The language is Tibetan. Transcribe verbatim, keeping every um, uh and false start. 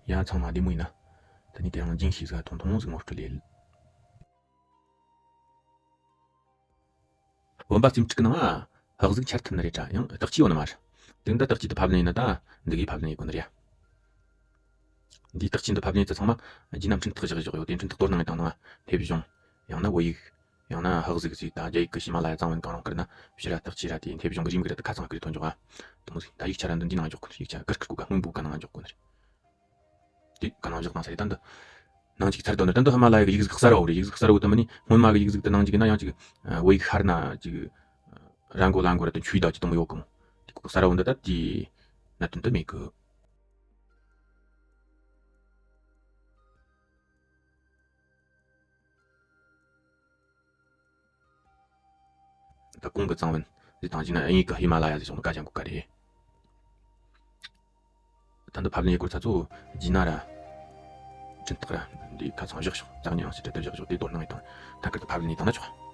ཡ་ཚང་མ་བདེ་མོ་ཡིན་ན། ད་ནི་དེ་རིང་ལ་འགྱིང་ཤེས་ཟིག་ཐུང་ཐུང་ཟིག་ངོ་སྤྲོད་ལས། བུམ་པ་རྩེ་གཅིག་གི་ནང་ང་ཧག་ཟིག་འཆར་ཐུབ་ནི་རེད་དྲ། ཡང་བརྟག་དཔྱད་ཡོད་ནི་མ་རེད། དེ་འདྲ་བརྟག་དཔྱད་དུ་ཕབ་ལེན་ཡིན་ན་ད་འདི་གིས་ཕབ་ལེན་ཡེད་དགོས་ནི་རེད་ཡ། འདིའི་བརྟག་དཔྱད་འདི་ཕབ་ལེན་ཡེད་ཚེ་ཚང་མ་རྗེས་ན་འཕྲིན་ཐག་བཞག་བཞག་ཡོད་དེ། འཕྲིན་ཐག་དོར་གནང་ཡས་དང་ནང་ང་སླེབས་བྱུང་། ཡང་ན་བོད་ཡིག་ཡང་ན་ཧག་ཟིག་ཟིག་ད་རྒྱ་ཡིག་གི་ཧི་མ་ལ་ཡ་གཙང་བོ་གང་རུང་ཁུར་ན་ཕྱི་ར་བརྟག་དཔྱད་ར་དེ་སླེབས་བྱུང་གི་རིམ་གྱིས་ར་དེ་ཁ་ཚང་ཁུར་ཐོན་བྱུང་ང་། དེ་མོ་ཟིག་ད་ཡིག་ཆ་ར་འདི་འདི་ནང་འཇོག་དགོས་ནི། ཡིག་ཆ་ཀིར་ཀིར་ཀོ་ག་སྔོན་པོ་ག་ནང་འཇོག་དགོས་ནི་རེད། དེ་ག་ནང་བཞག་བཏང་ས་རེད། ད་འདི་ནང་གཅིག་ཚར་དོ་ནི། ད་འདི་ཧི་མ་ལ་ཡ་གི་ཡིག་གཟུགས་གསར་བ་རེད། ཡིག་གཟུགས་གསར་བ་དེ་མིན་ནི་སྔོན་མ་གི་ཡིག་གཟུགས་དེ་ནང་གཅིག་ཡིན་ན་ཡང་གཅིག་བོད་ཡིག་ཤར་ན་གཅིག་ར་མགོ་ལ་མགོ་ར་དེ་ཆུའི་ཟླ་གཅིག་དེ་མོ་ཡོད་གི་མོ། དེ་གོ་གསར་བ་འདི་ད་དེ་གནད་དོན་དེ་མེད་གི། ད་གོང་གི་གཙང་བོ་ཟིག་དང་གཅིག་ན་དབྱིན་ཡིག་གི་ཧི་མ་ལ་ཡ་ཟིག་བྱུང་ན་བཀའ་རྒྱ་འགོག་ག་རེད། ད་འདི་ཕབ་ལེན་ཡེད་སྐོར་ཚ་ཚོ་རྗེས་ན་ར་འཕྲིན་ཐག་ར་འདི་ཁ་ཚང་བཞག་ཤོག་རྩ་ཉེ་ཡང་སྲིད་དྲ་དེ་བཞག་ཤོག་དེ་དོར་གནང་ཡས་དང་ཐད་ཀར་དུ་ཕབ་ལེན་ཡེད་བཏང་ན་ཆོག